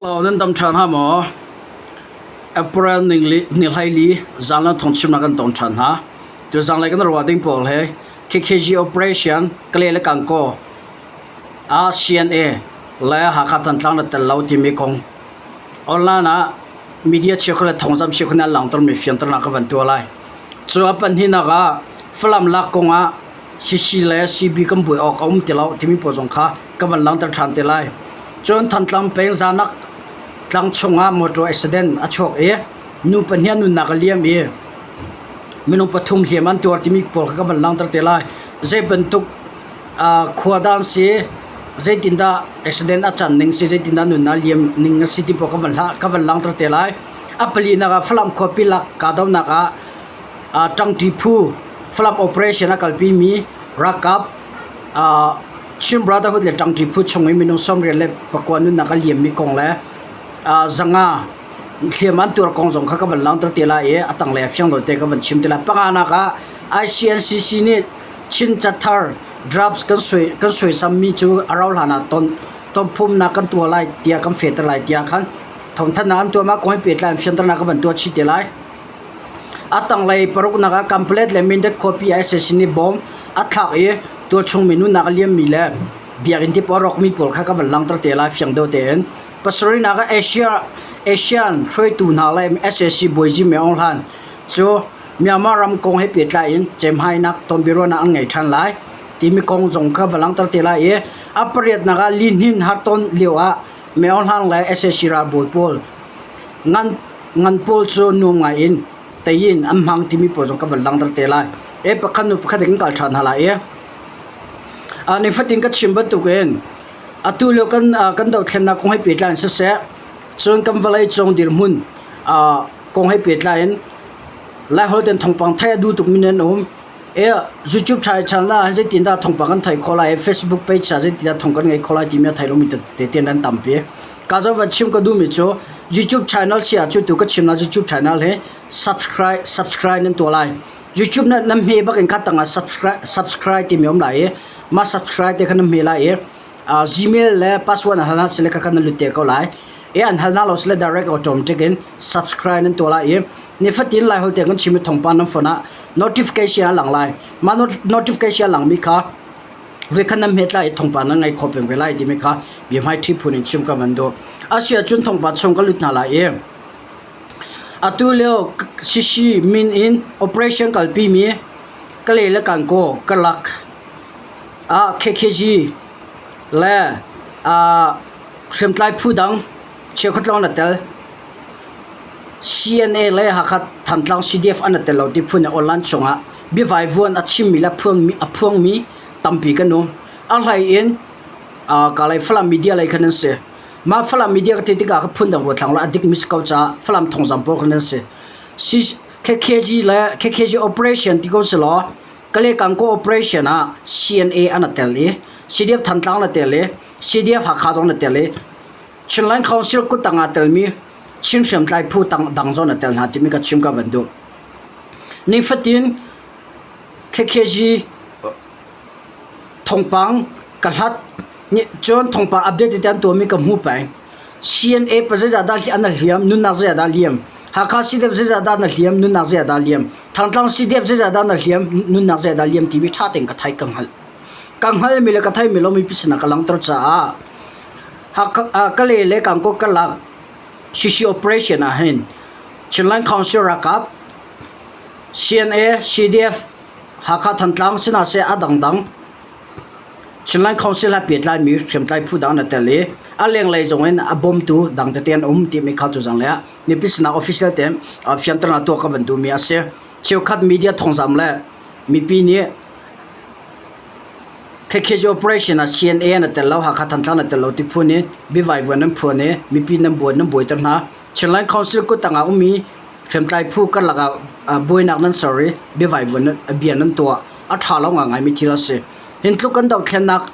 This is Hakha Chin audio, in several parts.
Nan dam ṭhan hnga maw? April ni hleili zaanlei thawngchimnak kan tong ṭhan hna. Tu zaanlei kan ruah ding pawl hi KKG Operation Kale le Kangkaw ah CNA le Hakha Thantlang na tel lo timi kong online ah media cheukhat le thawngzamh cheukhat nih an langhtermi fianternak ka van tuah lai. Cu a pahnihnak ah Falam lak kong ah CC le CB kan buai awk a um ti lo timi pawl zong kha ka van langhter ṭhan te lai. Cun Thantlang peng Zanak tlang chungah motor accident a chuak i nu pahnih an nunnak a liam i minung pathum hliam an tuar timi pawl kha ka van langhter te lai. Zei bantuk khua dah an si, zeitindah accident a can ning si, zeitindah nunnak a liam ning a si ti pawl ka van langhter te lai. A palinak ah Falam khuapi lak kahdohnak ah ṭangṭi phu Falam operation a kalpimi ralkap Chin Brotherhood le ṭangṭi phu chung i minung 89 nunnak a liammi kong le zanga hliam an tuar kong zong kha ka van langhter te lai i a tanglei ah fiang te ka van chim te lai. Panganak ah ICNCC nih Chin Cathar drafts kan suaisammi cu a rauh hlan ah tonphumnak kan tuah lai tiah kan fehter lai tiah khan thawngthanhnak an tuah. Mah kong he pehtlai in fianternak ka van tuah chih te lai. A tanglei paruknak ah Kanpalet le Mindat khuapi ah sac nih bom a thlak i tualchung mi nunnak a liammi le biakinn ti pawl a rawkmi pawl kha ka van langhter te lai fiang deuh tein. Pasarihnak ah Asia ASEAN hruaitu hna le sac bawizi Min Aung Hlaing cu Myanmar ram kong he pehtlai in cemhainak tonbiaruahnak an ngei ṭhan lai timi kong zong kha va langhter te lai i a pariatnak ah lihnin harton lio ah Min Aung Hlaing le sac ralbawi pawl ngan ngan pawl cu nuam ngai in tei in an hmang timi pawl zong ka van langhter te lai. E pakhat hnu pakhat in kan kal ṭhan hna lai i nifatin ka chim bantukin atu lio kan kan dothlennak kong he pehtlai in siseh, cun kan vawlei cung dirhmun kong he pehtlai in Laiholh ten thawngpang theih a duh tukmi nan um. E YouTube channel ah zeitindah thawngpang kan theih khawh lai, Facebook page ah zeitindah thawng kan ngei khawh lai timi a thei lomi tete nan tampi. Ka zong van chim ka duhmi cu YouTube channel si ah cu tu ka chim la YouTube channel hi subscribe subscribe nan tuah lai. YouTube na nan hme bak in kha tangah subscribe subscribe timi um lai i mah subscribe te kha nan hme lai i Gmail le password an hal hna sile kha khan nan lut te ko lai. E an hal hna lo sile direct automatic in subscribe nan tuah lai i nifatin Laiholh te kan chim i thawngpang nan phone ah notification a lang lai. Mah notification a langmi kha voikhat nan hmet lai i thawngpang nan ngei kho peng ve lai timi kha biahmaiṭhi phun in chim ka van duh. Asi ahcun thawngpang chung ka lut hna lai i atu lio CC min in operation kalpimi Kalay le Kankaw, Kalak, ah KKG le hriamtlai phu dang cheukhat lawng an i tel. CNA le Hakha Thantlang CDF an i tel lo ti phun in online chungah biavaivuan a chimmi le a phuangmi tampi kan um. A hlei in Kalay Falam media lei khan an si. Mah Falam media ka ti tikah ka phun dang ruat hlang lo a dikmi si ko caah Falam thawngzam pawl khan an si. KKG le KKG operation ti ko si law Kalay Kangkaw operation ah CNA an i tel i CDF Thantlang an i tel i CDF Hakha zong an i tel i Chinland Council kuttang aa telmi Chin hriamtlai phu dang zong an i tel hna timi ka chim ka van duh. Nifatin KKG thawngpang ka hlat cun thawngpang update te an tuahmi ka hmu peng. CNA pa zeizah dah an hliam, nunnak zeizah dah liam. Hakha CDF zeizah dah na hliam, nunnak zeizah dah liam. Thantlang CDF zeizah dah na hliam, nunnak zeizah dah liam timi ṭha tein ka thei ka hngalh. Ka hngalmi le ka theimi lo mipi sinah ka langhter caah Hakha Kalay le Kankaw Kalak CC operation ah hin Chinland Council ralkap CNA, CDF, Hakha Thantlang sinah seh a dangdang Chinland Council he pehtlaimi hriamtlai phu dang an i tel i a lenglei zong in a bawmtu dang tete an um timi kha tuzang le ah mipi sinah official tein fianternak tuah ka van duhmi a si. Cheukhat media thawngzam le mipi nih KKG operation ah CNA an i tel lo, Hakha Thantlang an i tel lo ti phun in biavaivuan an phuan i mipi nan buai nan buaiter hna. Chinland Council kuttang ah ummi hriamtlai phu karlak ah buainak nan ser i biavaivuan bia nan tuah. A ṭha lo ngaingaimi thil a si. Hin tluk kan dohthlennak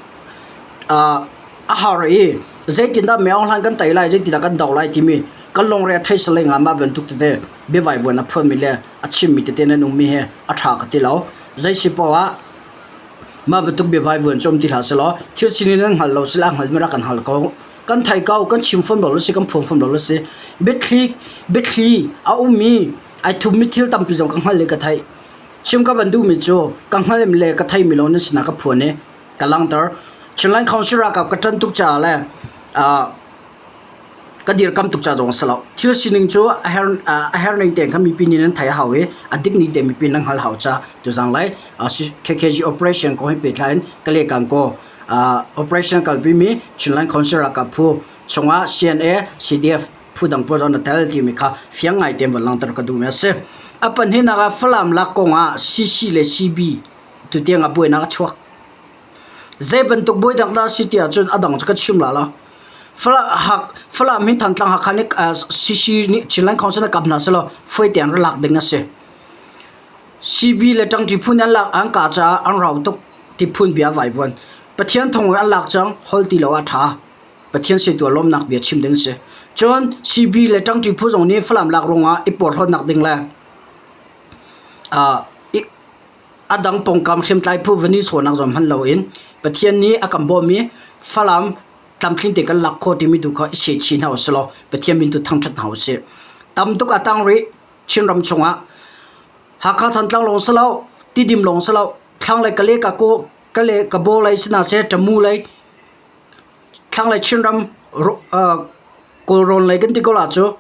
a har i zeitindah Min Aung Hlaing kan tei lai, zeitindah kan doh lai timi kan lungre a thei salai nga mah bantuk tete biavaivuan a phuanmi le a chimmi tete nan ummi hi a ṭha ka ti lo. Zei si paoh ah mah bantuk biavaivuan cu um ti hlah selaw thil sining nan hngal lo sila a hngalmi rak kan hal ko. Kan thei ko, kan chim fawn lo si, kan phuang fawn lo si. Biathli biathli a ummi ai thupmi thil tampi zong ka hngalh i ka theih. Chim ka van duhmi cu ka hngalh le ka theimi lawng nan sinah ka phuan i ka langhter. Chinland Council ralkap ka ṭan tuk caah le ka dirkam tuk ca zong a si lo. Thil sining cu a her a her ning tein khan mipi nih nan theih a hau i a dik ning tein mipi nan hngalh hau ca tuzang lai KKG operation kong he pehtlai in Kale Kankaw operation kalpimi Chinland Council ralkap phu chungah CNA, CDF phu dang pawl zong na tel timi kha fiang ngai tein von langhter ka duhmi a si. A pahnihnak ah Falam lak kong ah CC le CB tutiang ah buainak a chuak. Zei bantuk buainak dah a si ti ahcun a dang cu ka chim la lo. Falam hi Thantlang Hakha nih CC nih Chinland Council a kap hna selaw fawi tein ra lak ding a si. CB le ṭangṭi phun an lak an kah caah an rau tuk ti phun bia vaivuan. Pathian thawng in an lak cang hol ti lo ah ṭha. Pathian si tu lawmnak bia chim ding si. Cun CB le ṭangṭi phu zong nih Falam lak ruangah i porhlawtnak ding le a dang pawngkam hriamtlai phu va nihsawhnak zong hman loin Pathian nih a kan bawmmi Falam tlamtling te kan lak khawh timi tu kha i sehchih hna usih law Pathian min tu thangṭhat hna usih. Tam tuk a tang rih Chinram chungah Hakha Thantlang lawng si lo, Tidim lawng si lo, thlanglei Kale ka kaw Kale Kabaw lei si hna seh, Tamu lei thlanglei Chinram Kawlrawn lei kan ti ko la cu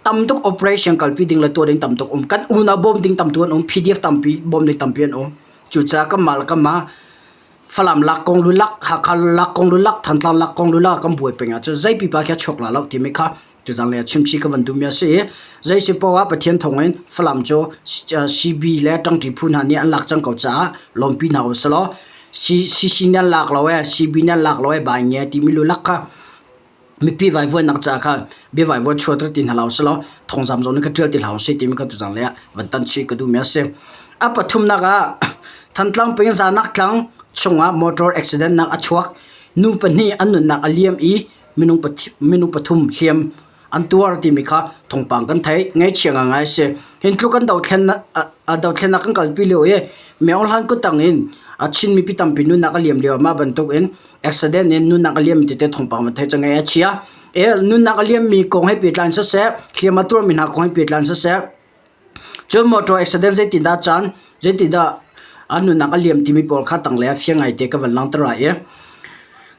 tam tuk operation kalpi ding le tuah ding tam tuk um. Kan unau bawm ding tam tuk an um, PDF tampi bawm ding tampi an um. Cucaah kanmah le kanmah Falam lak kong lulak, Hakha lak kong lulak, Thantlang lak kong lulak kan buai peng ahcun zei pipa khi a chuak la lo timi kha tuzang lei ah chimchih ka van duhmi a si i zei si poah Pathian thawngin Falam cu CB le ṭangṭi phu hna nih an lak cang ko caah lawmpi hna usih law CC nih an lak lo ee, CB nih an lak lo ee, bai nge timi lulak kha mipi vaivuanhnak caah kha biavaivuan chuahter ti hna lo selaw thawngzam zong nih ka ṭial ti hlah usih timi kha tuzang lei ah van tan chih ka duhmi a si. A pathumnak ah Thantlang peng Zanak tlang chungah motor accident nak a chuak. Nu pahnih an nunnak a liam i minung pathum hliam an tuar timi kha thawngpang kan theih. Ngaihchia ngaingai a si. Hin tluk kan dothlennak kan kalpi lio i Myo Hlan kuttang in a Chin mipi tampi nunnak a liam lio ah mah bantuk in accident in nunnak a liam tete thawngpang van theih cang a chia. E nunnak a liammi kong he pehtlai in siseh, hliam a tuarmi hna kong he pehtlai in siseh, cun motor accident zeitindah caan, zeitindah an nunnak a liam timi pawl kha tanglei ah fiang ngaite ka van langhter lai i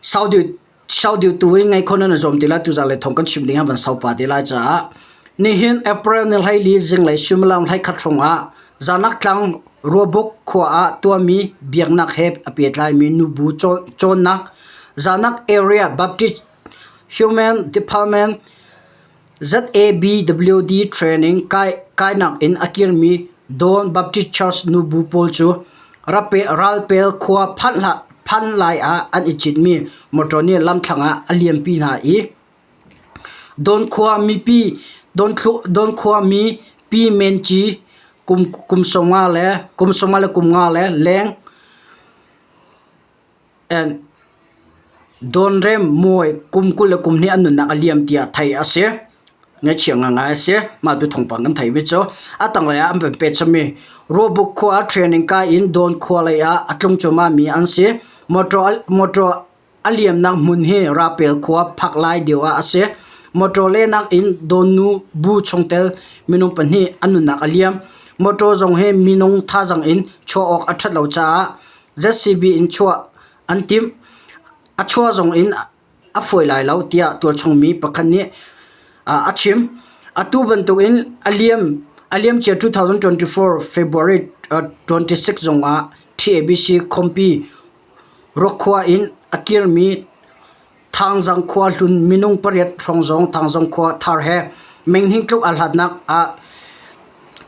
Saudi Saudi tu in ngei khon an zuam ti lai tuzan le thong kan chim ding ah van sau pa te lai caah nihin April ni 14 zinglei suimilam 11 hrawng ah Zanak tlang Ruabuk khua ah tuahmi biaknak he a pehtlaimi nubu cawnnak Zanak Area Baptist Human Department ZABWD training kainak in a kirmi Dawn Baptist Church nubu pawl cu Ralpel khua phanh lai ah an i citmi motor nih lamthlang ah a liampi hna i Dawn khuami Pi Men Ci kum 50 le leng Dawnrem Mawi kum 22 an nunnak a liam tiah theih a si. Ngaihchia ngaingai a si. Mah tu thawngpang kan theihmi cu a tanglei ah an van pet chommi Ruabuk khua ah training kai in Dawn khua lei ah a tlung cuahmahmi an si. Motor a liamnak hmun hi Rapel khua phak lai deuh ah a si. Motor lehnak in Dawnnu bu chungtel minung pahnih an nunnak a liam. Motor zong hi minung thazaang in chuah awk a ṭhat lo caah ZCB in chuah an timh. A chuah zong in a fawi lai lo tiah tualchung mi pakhat nih a chim. Atu bantuk in a liam a liamcia 2024 February 26 zong ah TABC khawmpi Ruakhua in a kirmi Thangzang khua hlun minung pariat hrawng zong Thangzang khua thar he menghning tluk aa hlatnak ah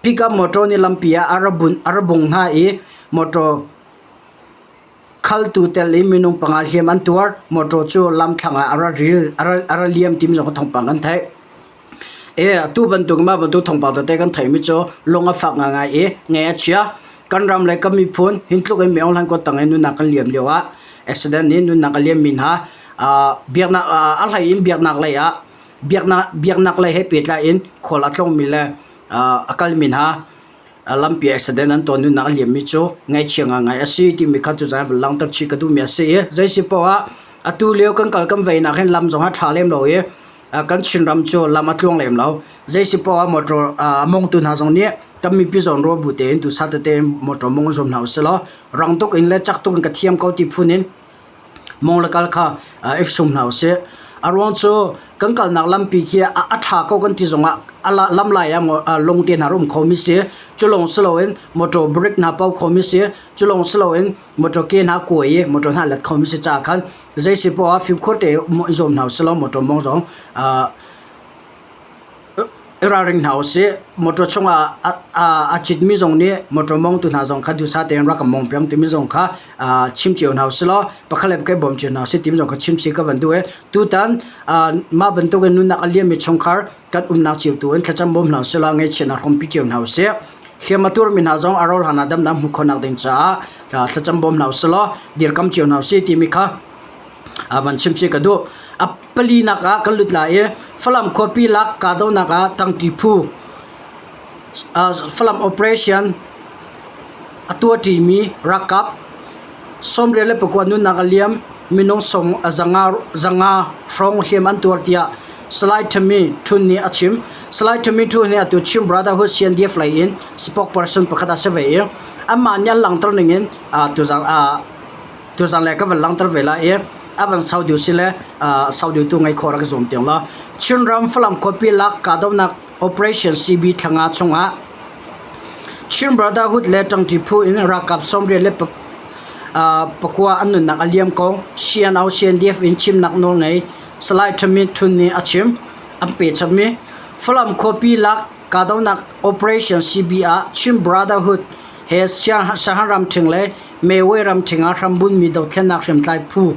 pickup motor nih lampi ah a ra bung hna i motor khaltu tel in minung panga hliam an tuar. Motor cu lamthlang ah a ra ril a ra liam timi zong thawngpang kan theih. E atu bantuk mah bantuk thawngpang tete kan theihmi cu lung a fak ngaingai i ngaih a chia. Kan ram le kan miphun hin tluk in Myo Hlan kut tang in nunnak kan liam lio ah accident in nunnak a liammi hna biaknak a hlei in biaknak lei ah biaknak biaknak lei he pehtlai in khual a tlawngmi le a kalmi hna lampi accident an ton nunnak a liammi cu ngaihchia ngaingai a si timi kha cu zan langhter chih ka duhmi a si i zei si poah ah. Atu lio kan kal kan vei nak hin lam zong a ṭha lem lo i kan Chinram cu lam a tluang lem lo. Zei si poah motor a mongtu hna zong nih kan mipi zawn ruah bu tein duhsah tete in motor mong zuam hna usih law rang tuk in le cak tuk in ka thiam ko ti phun in mong le kal kha i sum hna usih. A ruang cu kan kalnak lampi khi a ṭha ko kan ti zongah a lam lai ah lung te hna a um khomi si. Cu lawng si loin motor brake hna pau khomi si. Cu lawng si loin motor ke hna kuai i motor hna let khomi si caah khan zei si poah ah fimkhur te i zuam hna usih law motor mong zong i ralring hna usih. Motor chungah a citmi zong nih motor mongtu hna zong kha duhsah tein rak kan mong piak timi zong kha chim cio hna usih law pakhat le pakhat bawm cio hna usih timi zong kha chim chih ka van duh i tutan mah bantukin nunnak a liammi chungkhar kan umnak cio tu in thlacam bawm hna usih law ngaihchiatnak hrawmpi cio hna usih. Hliam a tuarmi hna zong a rauh hlan ah damnak hmuh khawhnak ding caah thlacam bawm hna usih law dirkam cio hna usih timi kha van chim chih ka duh. A palinak ah kan lut lai i Falam khuapi lak kahdohnak ah tangṭi phu Falam operation a tuahṭimi ralkap 29 nunnak a liam. Minung 500 hrawng hliam an tuar tiah Salai Thami Htun nih a chim. Salai Thami Htun hi atu Chin Brotherhood CNDF lei in spokesperson pakhat a si ve i anmah nih an langhter ning in tuzaan tuzaan le ka van langhter ve lai i a van sau deuh si le sau deuh tu ngei khawh rak i zuam tiang law. Chinram Falam khuapi lak kahdohnak Operation CB thlanga chungah Chin Brotherhood le ṭangṭi phu in ralkap 29 an nunnak a liam kong CNO CNDF in chimnak nawlngei Salai Thamin Htun nih a chim. An pe chapmi Falam khuapi lak kahdohnak Operation CB ah Chin Brotherhood he Shan ramṭhing le Mewe ramṭhing ah hrambunmi dothlennak hriamtlai phu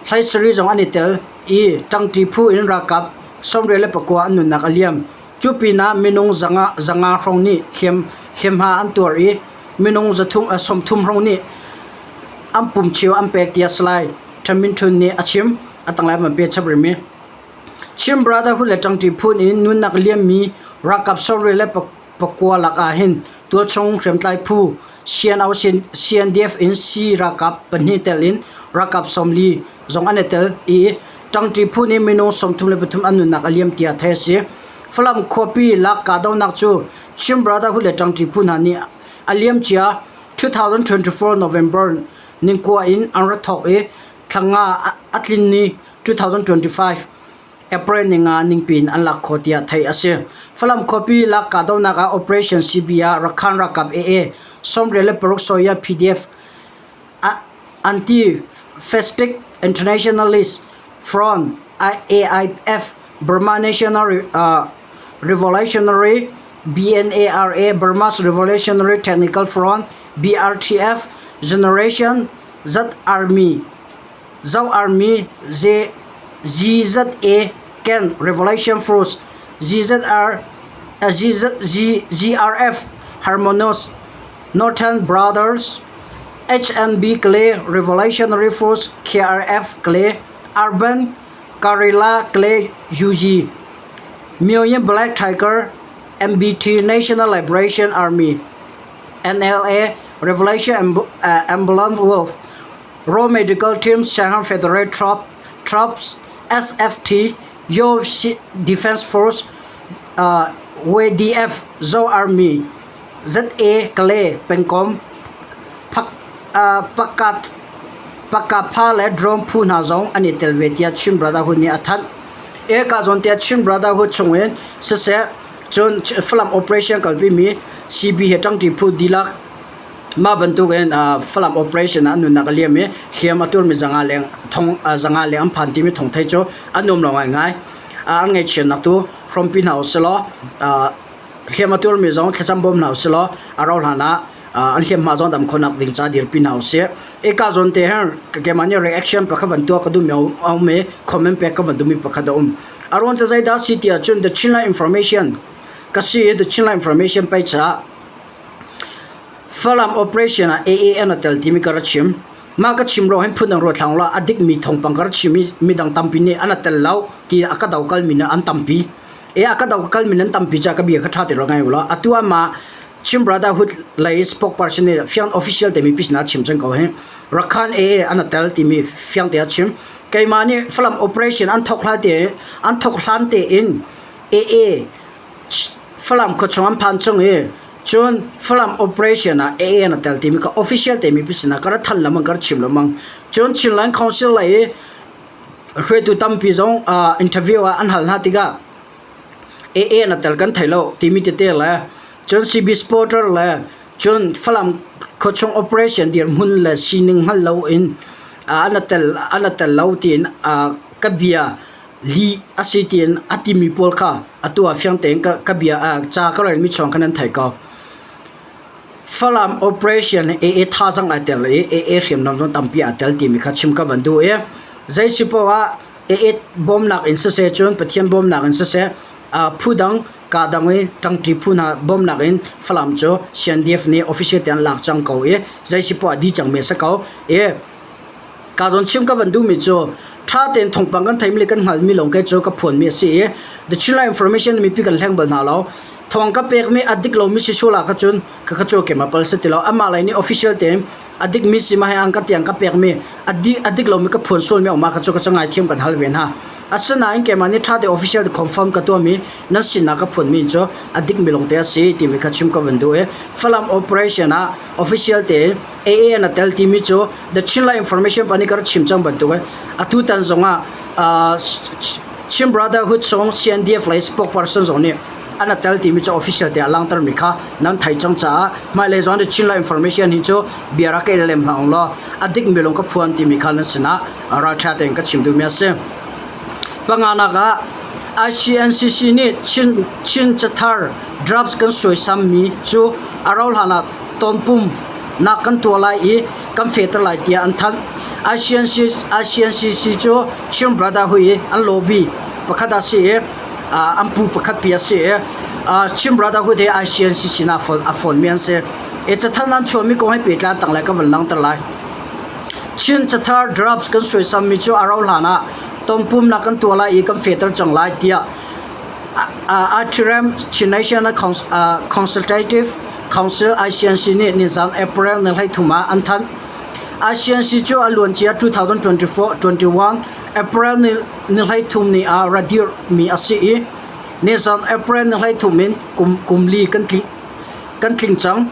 17 zong an i tel i ṭangṭi phu in ralkap 29 an nunnak a liam. Cu pinah minung 500 hrawng nih hliamhma an tuar i minung 30 hrawng nih an pum cheu an pek tiah Salai Thamin Htun nih a chim. A tanglei van pe chap rihmi. Chin Brotherhood le ṭangṭi phun in nunnak liammi ralkap 29 lak ah hin tualchung hriamtlai phu CNO CNDF in C ralkap pahnih tel in ralkap 40 zong an i tel i ṭangṭi phu nih minung 33 an nunnak a liam tiah theih a si. Falam khuapi lak kahdohnak cu Chin Brotherhood le ṭangṭi phu hna nih a liamcia 2024 November ningkua in an ra thawk i thla a tlin ni 2025 April ninga ningpi in an lak khawh tiah theih a si. Falam khuapi lak kahdohnak ah Operation CB ah Rakhan ralkap AA 26 Soya PDF Anti-Fascist Internationalist Front AIF Burma National Revolutionary BNARA Burma's Revolutionary Technical Front BRTF Generation Z Army Zo Army ZZA Ken Revolution Force ZZR ZRF Harmonious Northern Brothers HNB Clay Revolutionary Force KRF Clay Urban Guerrilla Clay UG Myoyin Black Tiger MBT National Liberation Army NLA Revolution Ambulance Wolf Raw Medical Team Shanghai Federal Troops SFT Yo Defense Force WDF Zo Army ZA Kalay pengkomh Pakapha le Drone phu hna zong an i tel ve tiah Chin Brotherhood nih a thanh. Eka zawn tiah Chin Brotherhood chungin siseh cun Falam operation kalpimi CB he ṭangṭi phu dihlak mah bantukin Falam operation ah an nunnak a liam i hliam a tuarmi 500 leng thong 500 leng an phan timi thawng theih cu a nuam lo ngaingai. An ngaihchiatnak tu hrawmpi hna usilaw hliam a tuarmi zong thlacam bawm hna usilaw a rauh hlan ah an hliamhma zong dam khawhnak ding ca dirpi hna usih. Eka zawn te hin keimah nih reaction pakhat van tuah ka duhmi a um i comment pek ka van duhmi pakhat a um. A ruang cu zeidah si ti ahcun The Chinland Information ka si i The Chinland Information page ah Falam operation ah AAN a tel timi ka ra chim. Mah ka chim ruang hin phundang ruat hlang la a dikmi thawngpang ka ra chim i midang tampi nih an a tel lo ti a ka do kalmi nih an tampi. E a ka do kalmi nan tampi ca ka bia kha ṭha te rak ngai u law atu ah mah Chin Brotherhood lei spokesperson nih fiang official timi pi sinah a chim cang ko hi. Rakhan AA an tel timi fiang te a chim. Keimah nih Falam operation an thok hlan te an thok hlan tein AA Falam khuachung an phan chung i cun Falam operation ah AA an tel timi kha official timi pi sinah ka ra than lamang ka ra chim lamang. Cun Chinland Council lei i hruaitu tampi zong interview ah an hal hna tikah AA na tel kan thei lo timi tete le cun CB supporter le cun Falam khuachung operation dirhmun le sining hngal loin an a tel lo tiin ka bia lih a si tiin a timi pawl kha atu ah fiang tein ka bia ca ka relmi chung khan an theih ko. Falam operation AA thazaang ai tel i AA hriamnam zong tampi aa tel timi kha chim ka van duh i zei si poah ah AA bawmnak in siseh cun Pathian bawmnak in siseh phu dang kaa dang i ṭangṭi phu hna bawmnak in Falam cu CNDF nih official te an lak cang ko i zei si poah dih cangmi a si ko. I ka zawn chim ka van duhmi cu ṭha tein thawngpang kan theimi le kan hngalmi lawng kei cu ka phuanmi a si i The Chinland Information mipi kan hleng bal hna lo. Thawng ka pekmi a dik lomi si sual ah kha cun ka cu keimah pal si ti lo. Amah lei nih official tein a dikmi si ma he an ka tiang ka pekmi a dik lomi ka phuan sualmi a um ah kha cu ka ngaithiam kan hal ve hna. Asinain keimah nih ṭha te official confirm ka tuahmi nan sinah ka phuanmi cu a dikmi lawngte a si timi kha chim ka van duh i Falam operation ah official te AA na tel timi cu The Chinland Information pa nih ka rak chim cang bantuk atu tan zongah Chin Brotherhood chung CNDF lei spokesperson zong nih an a tel timi cu official te ah langhtermi kha nan thei cang caah hmailei zong The Chinland Information hi cu bia rak ka lem hlah law a dikmi lawng ka phuan timi kha nan sinah ralṭha tein ka chim duhmi a si. Panganak ah ICNCC nih Chin, Chin cathar drafts kan suaisammi cu a rauhhlan ah tonpum nak kan tuah lai i kan fehter lai tiah an thanh. ICNC, ICNCC cu Chin Brotherhood i an lobby pakhat a si i an pu pakhat pi a si i Chin Brotherhood hi ICNCC sinah a fonmi an si. I cathanh an chuahmi kong he pehtlai tanglei ka van langhter lai. Chin cathar drafts kan suaisammi cu a rauh hlan ah tonpumnak kan tuah lai i kan fehter cang lai tiah Atrium Chin National Consultative Council ICNC nih nizan April ni 13 ah an thanh. ICNC cu a luancia 2024-21 April ni 13 ni ah ra dirhmi a si i nizan April ni 13 in kum li kan tling cang.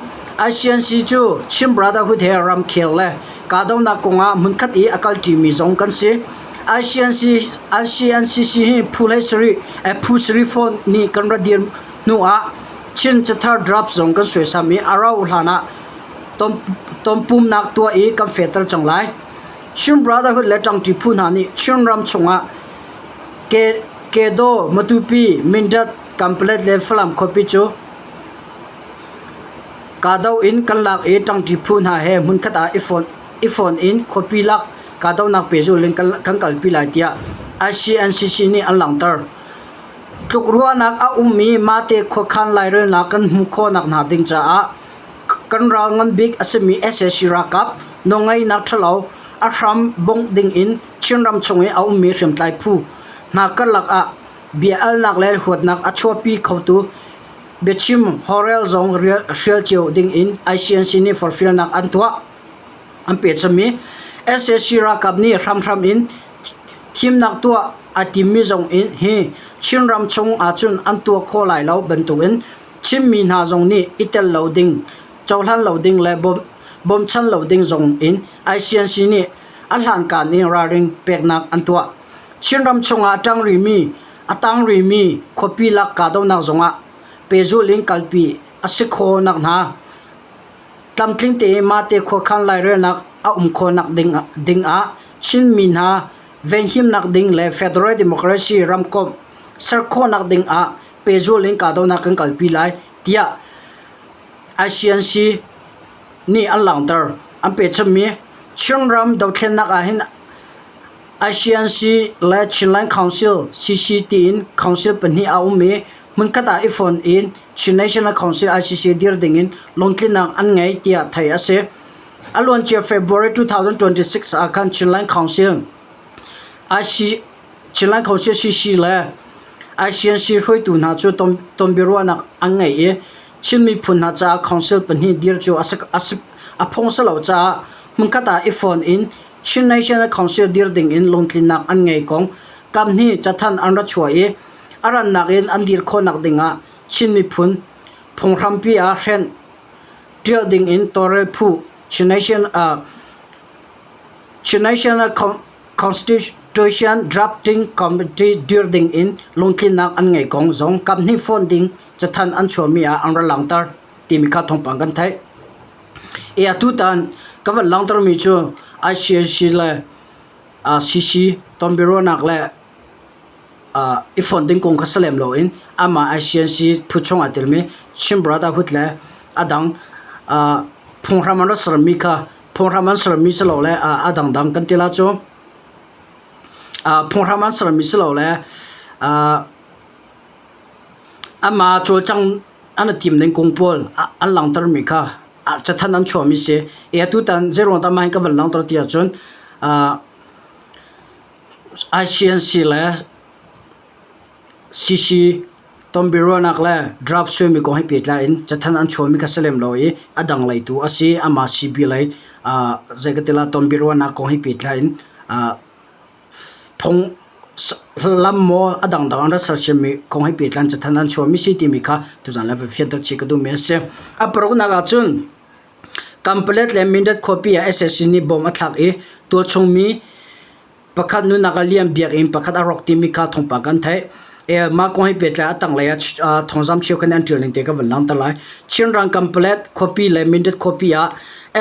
ICNC cu Chin Brotherhood he ramkhel le kahdohnak kongah hmunkhat i a kalṭimi zong kan si. ICNC, ICNCC hi phu hlei sarih, phu sarih fawn nih kan ra dir hnu ah Chin cathar draft zong kan suaisam i a rauh hlan ah tonpumnak tuah i kan fehter cang lai. Chin Brotherhood le ṭangṭi phu hna nih Chinram chungah Ke, Kedaw, Matupi, Mindat, Kanpalet le Falam khuapi cu Kahdoh in kan lak i ṭangṭi phu hna he hmunkhat ah i fon in khuapi lak kahdohnak pehzulh in kan kalpi lai tiah ICNCC nih an langhter. Tlukruahnak a ummi mahte khuakhan lairelnak kan hmuh khawhnak hna ding caah kan ral ngan bik a simi sac ralkap nawlngeihnak ṭhalo a hram bongh ding in Chinram chung i a ummi hriamtlai phu hna karlak ah bia alnak le huatnak a chuahpi khotu Biachim Horel zong hrial cio dingin ICNC nih forhfialnak an tuah. An pechammi sac ralkap nih hramhram in thimnak tuah a timmi zong hi Chinram chung ahcun an tuah khawh lai lo bantukin Chinmi hna zong nih i tel lo ding, cohlan lo ding le bawmchan lo ding zong in ICNC nih a hlankan in ralring peknak an tuah. Chinram chungah a ṭang rihmi A tang rihmi khuapi lak kahdohnak zongah pehzulh in kalpi a si khawhnak hna tlamtling tein mahte khuakhan lairelnak a um khawhnak ding ah Chinmi hna venhimnak ding le Federal Democracy ramkomh ser khawhnak ding ah pehzulh in kahdohnak kan kalpi lai tiah ICNC nih an langhter. An pehchammi Chinram dothlennak ahhin ICNC le Chinland Council (CC) tiin council pahnih a um i hmunkhat ah i fonh in Chin National Council (ICC) dir dingin lungtlinnak an ngei tiah theih a si. A luancia February 2026 ah khan Chinland Council IC, Chinland Council (CC) le ICNC hruaitu hna cu tonbiaruahnak an ngei i. Chin miphun hna caah council pahnih dir cu a phung si lo caah hmunkhat ah i fon in Chin National Council dir ding in lungtlinnak an ngei kong kaphnih cathanh an ra chuah i a rannak in an dir khawhnak ding ah Chin miphun phunghrampi ah hrenh ṭial ding in tawlrel phu Chin National Constitution Drafting Committee dir ding in lungtlinnak an ngeih kong zong kaphnih fonh ding cathanh an chuahmi ah an ra langhter timi kha thawngpang kan theih. I atutan ka van langhtermi cu ICAC le CC tonbiaruahnak le i fonh ding kong kha si lem loin amah ICNC phu chung aa telmi Chin Brotherhood le a dang phunghram an rak sermi kha phunghram an sermi si lo le a dangdang kan ti la cu phunghram an sermi si lo le amah cawlcang an i tim ning kong pawl an langhtermi kha cathanh an chuahmi si. I atutan zeiruang dah mah hin ka van langhter ti ahcun ICNC le CC tonbiaruahnak le draft suaimi kong he pehtlai in cathanh an chuahmi kha si lem lo i a dang lei tu a si. Amah CB lei zei ka ti la tonbiaruahnak kong he pehtlai in phung lam maw a dangdang an rak sersiammi kong he pehtlai in cathanh an chuahmi si timi kha tuzaan le va fianter chih ka duhmi a si. A paruknak ahcun Kanpalet le Mindat khuapi ah sac nih bom a thlak i tualchung mi pakhat nunnak a liam biakinn pakhat a rawk timi kha thawngpang kan theih. Mah kong he pehtlai a tanglei ah thawngzam cheukhat nih an ṭial ning te ka van langhter lai. Chinram Kanpalet khuapi le Mindat khuapi ah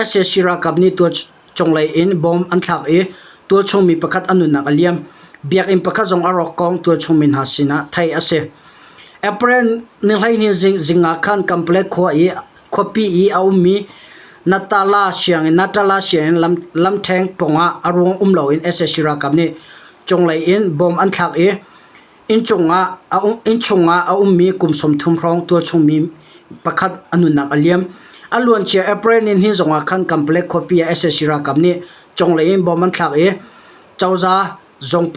sac ralkap nih tualchung lei in bom an thlak i tualchung mi pakhat a nunnak a liam. Biakinn pakhat zong a rawk kong tualchung mi hna sinah theih a si. April ni 12 zing ah khan Kanpalet khua i Khuapi i a ummi Natala sianginn Natala sianginn lamṭheng pawngah a ruang um loin sac ralkap nih cunglei in bom an thlak i innchung ah a ummi kum 30 hrawng tualchung mi pakhat a nunnak a liam. A luancia April ni hnih zongah khan Kanpalet khuapi ah sac ralkap nih cunglei in bom an thlak i cozah zong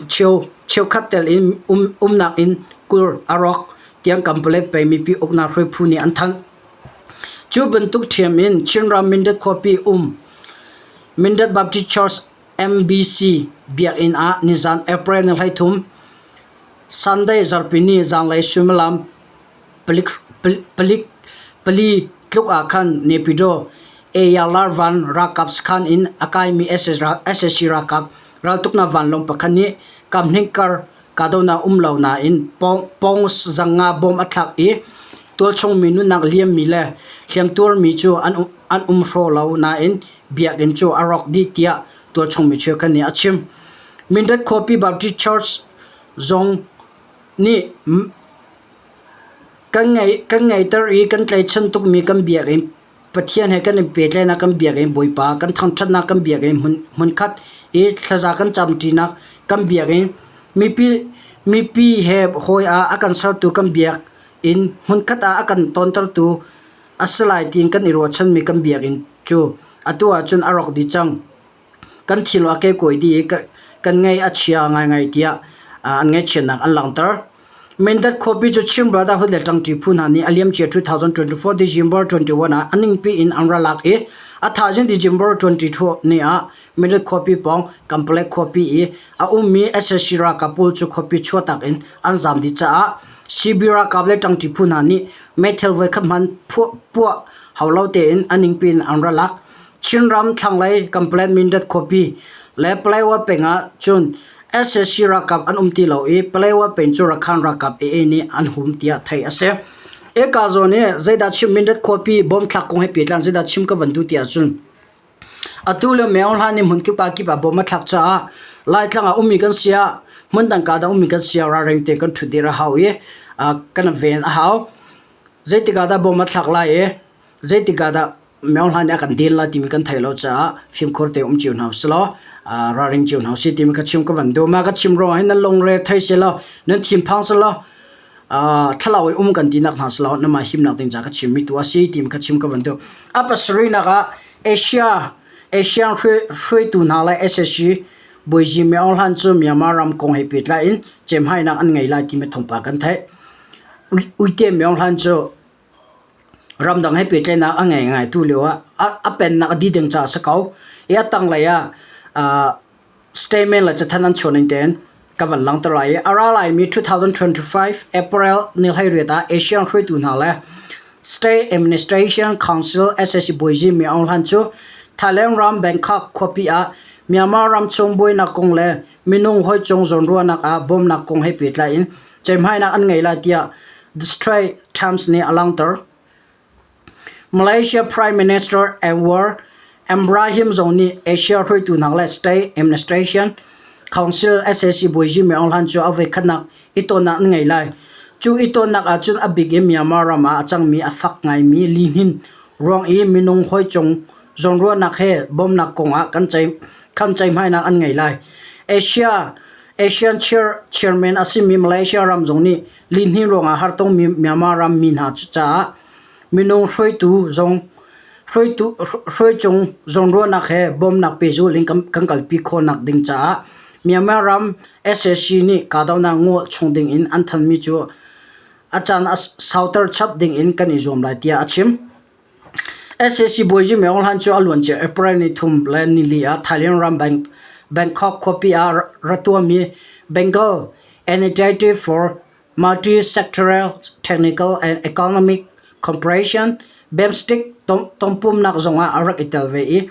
cheukhat tel in umnak inn 20 a rawk tiang Kanpalet peng mipi uknak hruai phu nih an thanh. Cu bantuk ṭhiam in Chinram Mindat khuapi um Mindat Baptist Church MBC biakinn ah nizan April ni 13, Sunday zarhpini zanlei suimilam pali tluk ah khan Naypyidaw Ayala van ralkap sakhan in a kaimi sac ralkap raltuknak vanlawng pakhat nih kamhning kar Kahdohnak um lo nain pawng zanga bom a thlak i tualchung mi nunnak liammi le hliamtuarmi cu an um hraw lo nain biakinn cu a rawk dih tiah tualchung mi cheukhat nih a chim. Mindat khuapi Baptist Church zong nih kan ngeiter i kan tlaichan tukmi kan biakinn Pathian he kan i pehtlaihnak kan biak i Bawipa kan thangṭhatnak kan biak i hmunkhat i thlaza kan camṭinak kan biak i mipi mipi he hawi ah a kan sertu kan biak in hmunkhat ah a kan tontertu a si lai tiin kan i ruahchanmi kan biakinn cu atu ahcun a rawk dih cang. Kan thil a kekawi dih i kan ngaih a chia ngaingai tiah an ngaihchiatnak an langhter. Mindat khuapi cu Chin Brotherhood le ṭangṭi phu hna nih a liamcia 2024 December 21 ah a ningpi in an ra lak i a thaizing December 22 ni ah Mindat khuapi pawng Kampalek khuapi i a ummi sac ralkap pawl cu khuapi chuahtak in an zaam dih caah CB ralkap le ṭangṭi phu hna nih meithal voikhat hmanh puah hau lo tein a ningpi in an ra lak. Chinram thlanglei Kampalek Mindat khuapi le Paletwa peng ah cun sac ralkap an um ti lo i Paletwa peng cu Rakhan ralkap AA nih an hum tiah theih a si. Eka zawn hi zeidah chim Mindat khuapi bomthlak kong he pehtlai zeidah chim ka van duh ti ahcun atu le Myo Hla nih hmun kip ah kip ah bom a thlak caah Laitlang ah ummi kan si ah hmundang ka dang ummi kan si ah ralring tein kan ṭhut dir a hau i kan ven a hau. Zeitik ah dah bom a thlak lai i zeitik ah dah Myo Hla nih a kan den lai timi kan theih lo caah fimkhur te um cio hna usih law ralring cio hna usih timi ka chim ka van duh. Mah ka chim ruangah hin nan lungre thei seh law nan thinphang seh law thlarau i um kan tinak hna seh law namah himnak ding ca ka chimmi tu a si timi ka chim ka van duh. A pasarihnak ah Asia Asian hruaitu hna le SSG Bawizi Myo Hlan cu Myanmar ram kong he pehtlai in cemhainak an ngei lai timi thawngpang kan theih. Uite Myo Hlan cu. Ramdang he pehtlaihnak a ngei ngai tu lio ah a pennak a dih ding caah a si ko. I a tanglei ah statement le cathanh an chuah ning tein ka van langhter lai i a ra laimi 2025 April ni 18 ah ASEAN hruaitu hna le State Administration Council SAC bawizi Mi Aung Hlaing cu Thailand ram Bangkok khuapi ah Myanmar ram chung buainak kong le minung hawi cung zawnruahnak ah bawmnak kong he pehtlai in ceihmainak an ngei lai tiah The Straits Times nih a langhter. Malaysia Prime Minister Anwar Ibrahim zong nih Asia hruaitu hna le State Administration Council SAC bawizi Mi Aung Hlaing cu a voikhatnak i tonnak an ngei lai. Cu i tonnak ahcun a bik in Myanmar ram ah a cangmi a fak ngaimi lihnin ruang i minung hawi cung zawnruahnak he bawmhnak kong ah kan ceihmainak an ngei lai. Asia ASEAN chairman a simi Malaysia ram zong nih lihnin ruangah hartongmi Myanmar ram mi hna caah minung hruaitu zong hruaicung zawnruahnak he bawmhnak pehzulh in kan kalpi khawhnak ding caah Myanmar ram sac nih kahdohnak ngol chung ding in an thanmi cu a caan a sauter chap ding in kan i zuam lai tiah a chim. Sac bawizi Maung Hlan cu a luancia April ni thum le nili ah Thailand ram Bangkok khuapi ah ra tuahmi Bengal Initiative for Multi-Sectoral Technical and Economic Cooperation BIMSTEC tonpumnak zongah a rak i tel ve i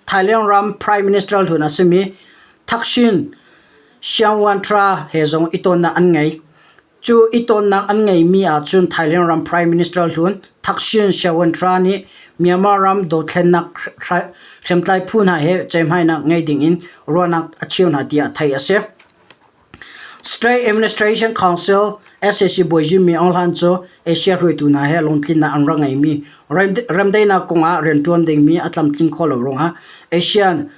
Thailand ram Prime Minister hlun a simi Thaksin Shinawatra he zong i tonnak an ngei. Cu i tonnak an ngeimi ahcun Thailand ram Prime Minister hlun Thaksin Shinawatra nih Myanmar ram dothlennak hriamtlai phu hna he ceihmainak ngei dingin ruahnak a cheu hna tiah theih a si. State Administration Council SAC bawizi Mi Aung Hlaing cu Asia hruaitu hna he lungtlinnak an rak ngeimi remdaihnak kongah rianṭuan dingmi a tlamtling khawh lo ruangah ASEAN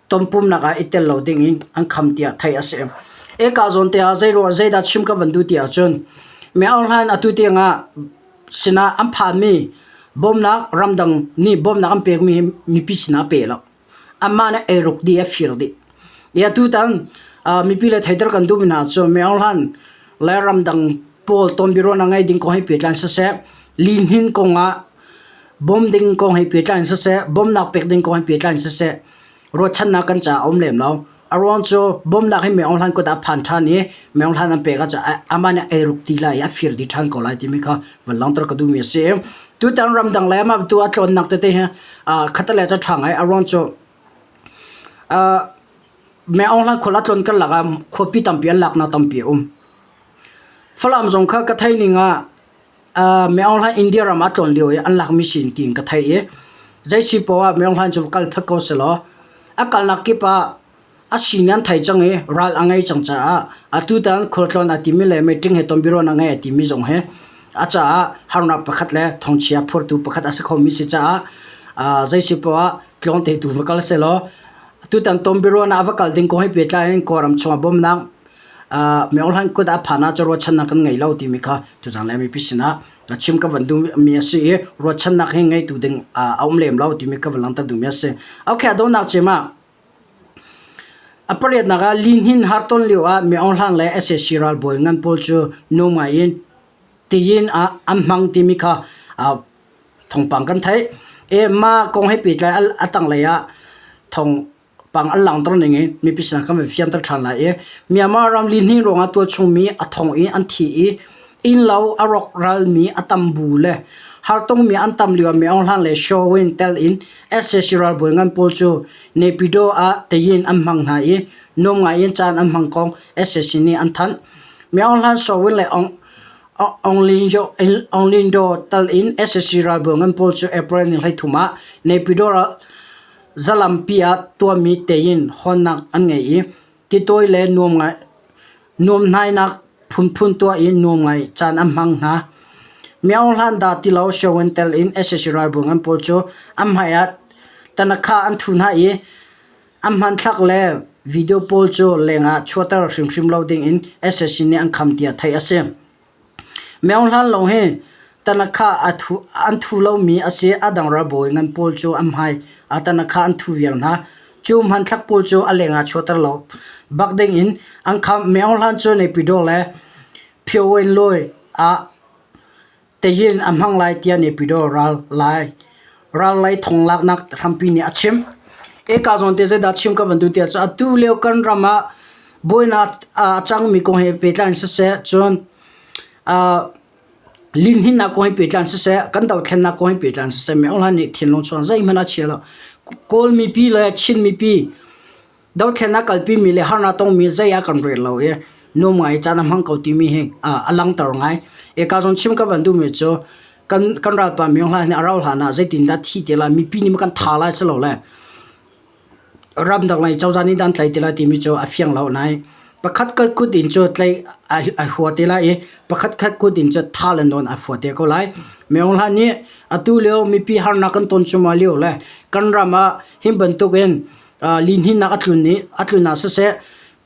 tonpumnak ah i tel lo dingin an kham tiah theih a si. Eka zawn te ah zeidah chim ka van duh ti ahcun Mi Aung Hlaing atu tiangah sinah an phanmi bawmnak ramdang nih bawmnak an pekmi hi mipi sinah a pe lo. Amah nih eiruk dih a fir dih. I atutan mipi le theiter kan duhmi hna cu Mi Aung Hlaing le ramdang pawl tonbiaruahnak ngei ding kong he pehtlai siseh, lihnin kongah bawm ding kong he pehtlai siseh, bawmnak pek ding kong he pehtlai siseh, ruahchannak kan caah a um lem lo. A ruang cu bawmnak hi Mi Aung Hlaing kut ah a phan ṭhan i Mi Aung Hlaing an pek ahcun amah nih eiruk ti lai i a fir dih ṭhan ko lai timi kha van langhter ka duhmi a si. Tutan ramdang le amah tu a tlawnnak tete hi khatalei cu a ṭha ngai. A ruang cu Mi Aung Hlaing khual a tlawn karlak ah khuapi tampi an laknak tampi a um. Falam zong kha ka theih ning ah Mi Aung Hlaing India ram ah a tlawn lio i an lakmi sin tiin ka theih i zei si poah ah Mi Aung Hlaing cu va kal phet ko sehlaw a kalnak kip ah a sin an thei cang i ral a ngei cang caah atutan khualtlawn aa timi le meeting he tonbiaruahnak a ngei a timi zong hi a caah harnak pakhat le thongchia phurtu pakhat a si khomi si caah zei si poah ah tlawngte tu va kal sehlaw atutan tonbiaruahnak a va kal ding kong he pehtlai in Kawlram chungah bawmhnak Mi Aung Hlaing kut ah phan ah cu ruahchannak kan ngei lo timi kha tuzaan le mipi sinah chim ka van duhmi a si i ruahchannak hi ngeitu ding a um lem lo timi ka van langhter duhmi a si. Okay, a donghnak cem ah a pariatnak ah lihnin harton lio ah Mi Aung Hlaing le sac ralbawi ngan pawl cu nu ngai in tiin ah an hmang timi kha thawngpang kan theih. E mah kong he pehtlai a tanglei ah thawng pang an langhter ning in mipi sinah kan van fianter ṭhan lai i Myanmar ram lihnin ruangah tualchungmi a thong i an thi i innlo a rawk ralmi a tam bu le hartongmi an tam lio ah Mi Aung Hlaing le Shaw Win tel in sac ralbawi ngan pawl cu Naypyidaw ah teyin an hmang hna i nuam ngai in caan an hmang kong sac nih an thanh. Mi Aung Hlaing, Shaw Win le Aung Aung Lin Daw tal in sac ralbawi ngan pawl cu April ni 13 ah Naypyidaw Zalampi ah tuahmi tein hawnnak an ngei i titawi le nuamhnainak phunphun tuah in nuam ngai caan an hmang hna. Myo Hlan dah ti lo Showin tel in sac ralbawi ngan pawl cu an hmai ah tanakha an thu hna i an hmanthlak le video pawl cu leng ah chuahter hrimhrim lo ding in sac nih an kham tiah theih a si. Myo Hlan lawng hi tanakha an thu lomi a si. A dang ralbawi ngan pawl cu an hmai ah tanakha an thu viar hna. Cu hmanthlak pawl cu a leng ah chuahter lo bak ding in an kham. Myo Hlan cu Naypyidaw le Phyowenlawi ah. Teyin a hmang lai tiah Naypyidaw ral lai ral lei thonglaknak hrampi nih a chim. Eka zawn te zeidah chim ka van duh tiah cun atu lio kan ram ah buainak a cangmi kong he pehtlai in siseh cun Linhninnak kong he pehtlai in siseh, kan dothlennak kong he pehtlai in siseh, Min Aung Hlaing nih thinlung chuan zeihmanh a chia lo. Kawl mipi le Chin mipi dothlennak kalpimi le harnak tongmi zei ah kan rel lo i nuam ngai caan a hmang ko timi hi a langhter ngai. Eka zawn chim ka van duhmi cu kan kan ralpa Min Aung Hlaing nih a rauh hlan ah zeitindah thi te lai, mipi nih maw kan tha lai si lo le Ramdang lei cozah nih an tlaih ti lai timi cu a fiang lo nain pakhat khat kut in cu tlaih a hua te lai i pakhat khat kut in cu tha le nawn a fua te ko lai. Min Aung Hlaing nih atu lio mipi harnak kan ton cuahmah lio le kan ram ah hi bantuk in lihninnak a tlun i a tlun ah siseh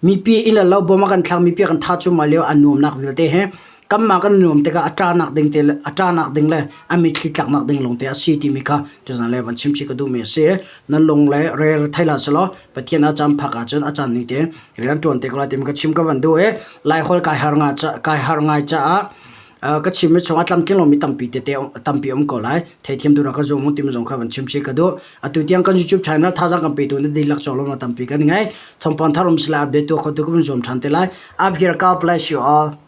Mipi inn le lo bawm a kan thlak mipi kan tha cuahmah lio an nuamnak vialte hi kanmah kan nuam tikah a ṭanak ding te le a ṭanak ding le a mitthli tlaknak ding lawngte a si timi kha tuzan le van chim chih ka duhmi a si. Nan lung le rel thei hlah selaw Pathian a caan phak ahcun a caan ning tein rian ṭuan te ko lai timi ka chim ka van duh i Laiholh kai har ngai kai har ngai caah ka chimmi chungah tlamtling lomi tampi tete tampi um ko lai. Theithiam tu ka zum timi zong kha van chim chih ka duh. Atu tiang kan YouTube channel thazaang kan petu na dihlak cawlawmnak tampi kan ngei. Thawngpang thar um sila update tu khotu ka vun zuam ṭhan te lai. Up here God bless you all.